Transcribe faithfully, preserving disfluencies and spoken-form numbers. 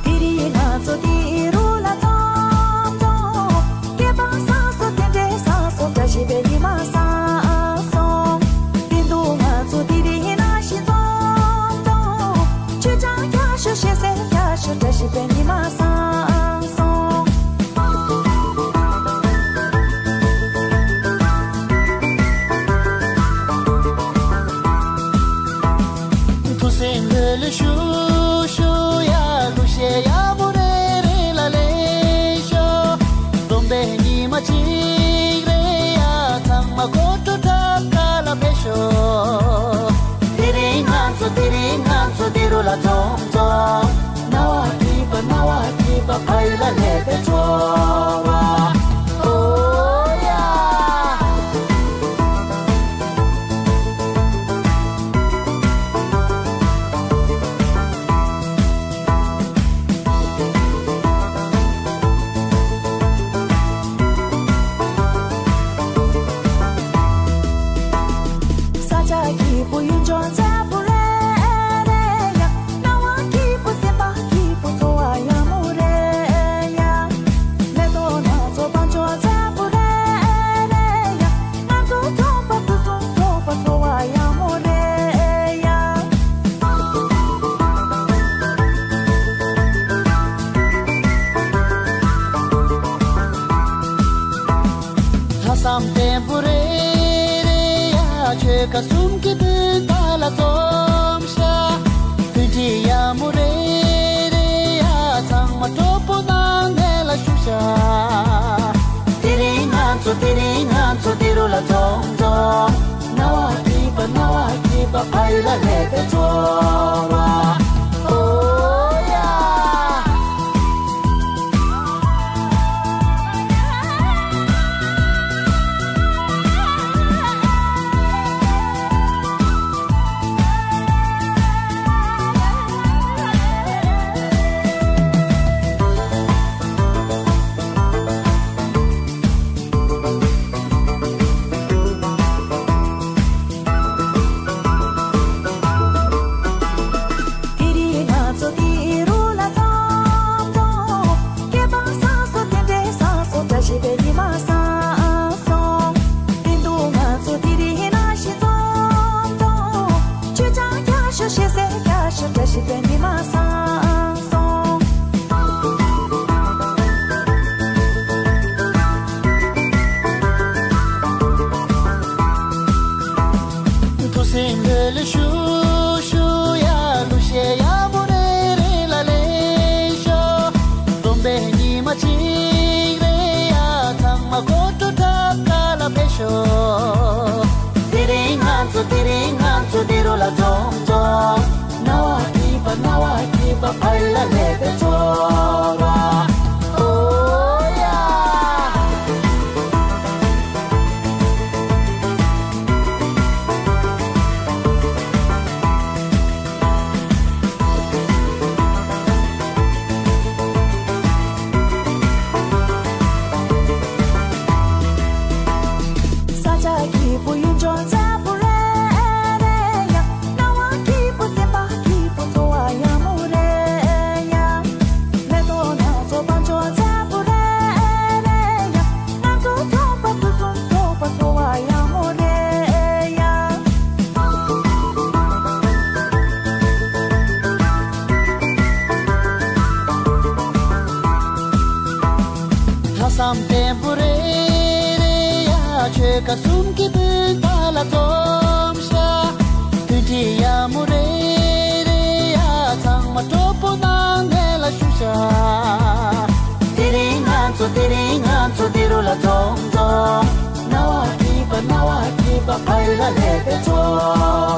དེ་རིང་ང་ཚོ་འདི་རུ་ལ་འཛོམས་འཛོམས། སྐལ་བ་བཟང་སོང་། རྟེན་འབྲེལ་བཟང་སོང་། བཀྲ་ཤིས་པའི་ཉི་མ་བཟང་སོང་། བདེ་སྡུག་ང་ཚོ་དེ་རིང་ནང་བཞིན་འཛོམས་འཛོམས། ཆོས་ཀྱང་རྒྱ་ཤོག་ཤེས་གསལ་རྒྱ་ཤོག་བཀྲ་ཤིས་པའི་ཉི་མ་བཟང་སོང་། ཐུགས་སེམས་ལྷོད་ལྷོད་ཞུ་ཞུ་ཡ། གླུ་གཞས་ཡག་པོ་རེ་རེ་ལ་ལེན་ཤོག་སྡོམ་པའི་ཉི་མ་གཅིག་རེད་ཡ། ཚང་མ་གོ་འཕྲོ་འཁྲབ་ག་ལ་ཕེབས་ཤོག་དེ་རིང་ང་ཚོ་དེ་རིང་ང་ཚོ་འདི་རུ་ལ་འཛོམས་འཛོམས། སྣང་བ་སྐྱིད་པ་སྣང་བ་སྐྱིད་པ། ཕ་ཡུལ་ལ་སླེབས་པའི་ཚོར་བ། ཨོ་ཡ། ས་ཆ་སྐྱིད་པོ་ཡུལ་ལྗོངས་མཛེས་པོ་རེད་ཡ། སྣང་བ་སྐྱིད་པོ་སེམས་པ་སྐྱིད་པོ་ཚོར་བ་ཡག་མོ་རེད་ཡ། མེ་ཏོག་སྣ་ཚོགས་བང་ཆུང་མཛེས་པོ་རེད་ཡ། ང་ཚོ་ཚོགས་པ་ཕུན་སུམ་ཚོགས་པ་ཚོར་བ་ཡག་མོ་རེད་ཡ། ལྷག་བསམ་བརྟན་པོ་རེད་རེད་ཡ། ཆོལ་ཁ་གསུམ་གྱི་སྤུན་ཟླ་ལ་འཛོམས་ཤག་མཐུན་སྒྲིལ་ཡག་མོ་རེད་རེད་ཡ། ཚང་མ་སྤྲོ་པོ་ངང་ནས་ལ་བཞུགས་ཤག་དེ་རིང་ང་ཚོ་དེ་རིང་ང་ཚོ་འདི་རུ་ལ་འཛོམས་འཛོམས། སྣང་བ་སྐྱིད་པ་སྣང་བ་སྐྱིད་པ། ཕ་ཡུལ་ལ་སླེབས་པའི་ཚོར་བ། ཨོ་ཡ། དེ་རིང་ང་ཚོ་འདི་རུ་ལ་འཛོམས་འཛོམས། སྐལ་བ་བཟང་སོང་། རྟེན་འབྲེལ་བཟང་སོང་། བཀྲ་ཤིས་པའི་ཉི་མ་བཟང་སོང་། བདེ་སྡུག་ང་ཚོ་དེ་རིང་ནང་བཞིན་འཛོམས་འཛོམས། ཆོས་ཀྱང་རྒྱ་ཤོག་ཤེས་གསལ་རྒྱ་ཤོག་བཀྲ་ཤིས་པའི་ཉི་མ་བཟང་སོང་། ཐུགས་སེམས་ལྷོད་ལྷོད་ཞུ་ཞུ་ཡ། གླུ་གཞས་ཡག་པོ་རེ་རེ་ལ་ལེན་ཤོག་སྡོམ་པའི་ཉི་མ་གཅིག་རེད་ཡ། ཚང་མ་གོ་འཕྲོ་འཁྲབ་ག་ལ་ཕེབས་ཤོག་དེ་རིང་ང་ཚོ་དེ་རིང་ང་ཚོ་འདི་རུ་ལ་འཛོམས་འཛོམས། སྣང་བ་སྐྱིད་པ་སྣང་བ་སྐྱིད་པ། ཕ་ཡུལ་ལ་སླེབས་པའི་ཚོར་བ། ཨོ་ཡ། ས་ཆ་སྐྱིད་པོ་ཡུལ་ལྗོངས་མཛེས་པོ་རེད་རེད་ཡ། སྣང་བ་སྐྱིད་པོ་སེམས་པ་སྐྱིད་པོ་ཚོར་བ་ཡག་མོ་རེད་ཡ། མེ་ཏོག་སྣ་ཚོགས་བང་ཆུང་མཛེས་པོ་རེད་རེད་ཡ། ང་ཚོ་ཚོགས་པ་ཕུན་སུམ་ཚོགས་པ་ཚོར་བ་ཡག་མོ་རེད་ཡ། ལྷག་བསམ་བརྟན་པོ་རེད་རེད་ཡ། ཆོལ་ཁ་གསུམ་གྱི་སྤུན་ཟླ་ལ་འཛོམས་ཤག་མཐུན་སྒྲིལ་ཡག་མོ་རེད། རྫོང་རྫོང་། རྣ་བ་སྐྱིད་པ་རྣ་བ་སྐྱིད་པ་བོད་ལ་སླེབས་པའི་ཚོ།